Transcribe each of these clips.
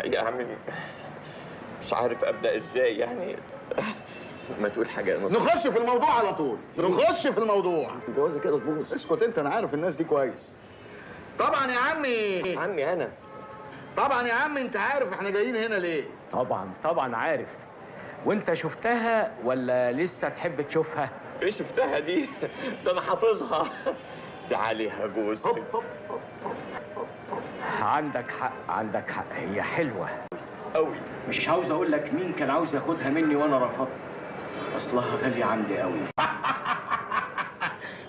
الحقيقة يا عمي مش عارف ابدا ازاي يعني. ما تقول حاجة يا نصر. نخش في الموضوع على طول، نخش في الموضوع. الجوازه كده تبوظ. اسكت انت، انا عارف الناس دي كويس. طبعا يا عمي. عمي انا؟ طبعا يا عمي، انت عارف احنا جايين هنا ليه؟ طبعا طبعا عارف. وانت شفتها ولا لسه تحب تشوفها؟ ايه شفتها دي؟ ده انا حافظها. دي عليها جوز. هوب هوب هوب هوب. عندك حق عندك حق، هي حلوة قوي. مش عاوز اقول لك مين كان عاوز ياخدها مني وانا رفضت، اصلها غالية عندي قوي.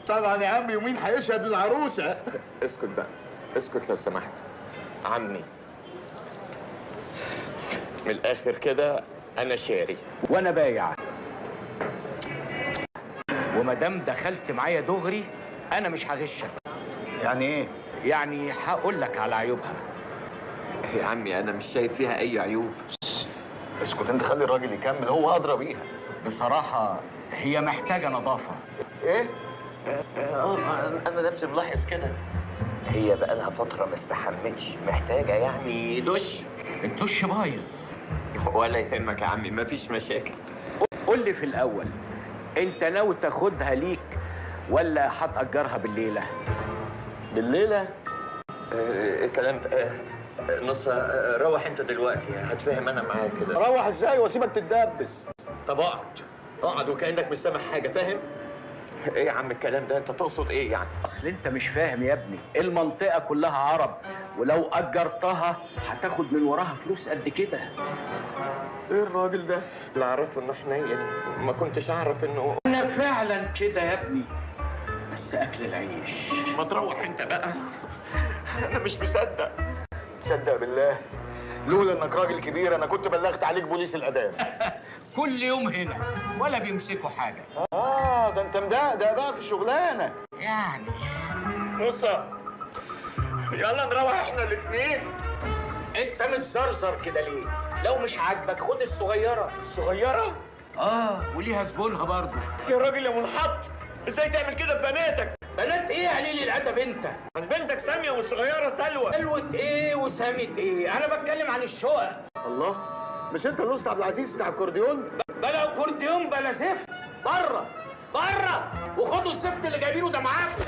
طبعا يا عمي، ومين هيشهد للعروسه؟ اسكت بقى، اسكت لو سمحت عمي. من الاخر كده انا شاري وانا بايع، وما دام دخلت معايا دغري انا مش هغشك. يعني ايه؟ يعني هقول لك على عيوبها. يا عمي انا مش شايف فيها اي عيوب. اسكت انت، خلي الراجل يكمل، هو ادرى بيها. بصراحة هي محتاجه نظافة. ايه؟ انا نفسي ملاحظ كده، هي بقالها فترة ما استحمتش، محتاجه يعني دش. الدش بايظ. ولا يهمك يا عمي، مفيش مشاكل. قول لي في الاول، انت ناوي تاخدها ليك ولا هتأجرها بالليله؟ بالليله؟ الكلام ده نص. روح انت دلوقتي، هتفهم انا معاك كده. روح ازاي واسيبك تتدبس؟ طب اقعد اقعد وكانك مش سامع حاجة، فاهم؟ ايه يا عم الكلام ده؟ انت تقصد ايه يعني؟ اصل انت مش فاهم يا ابني، المنطقة كلها عرب، ولو اجرتها هتاخد من وراها فلوس قد كده. ايه الراجل ده؟ اللي اعرفه انه حنين، ما كنتش اعرف انه انا فعلا كده يا ابني، بس اكل العيش. ما تروح انت بقى، انا مش مصدق. تصدق بالله لولا انك راجل كبير انا كنت بلغت عليك بوليس الاداب. كل يوم هنا ولا بيمسكوا حاجة. ده انت مدقدق بقى في الشغلانة يعني. نصر يلا نروح احنا الاثنين. انت متزرزر كده ليه؟ لو مش عاجبك خد الصغيرة. الصغيرة؟ وليها زبونها برضه. يا راجل يا منحط، ازاي تعمل كده ببناتك؟ بنات ايه يا قليل الادب انت؟ عن بنتك سامية والصغيرة سلوى. سلوى ايه وساميه ايه؟ انا بتكلم عن الشقق. الله، مش انت الاستاذ عبد العزيز بتاع الكورديون؟ بلا كورديون بلا زفت، بره بره، وخدوا الزفت اللي جايبينه ده معاكم.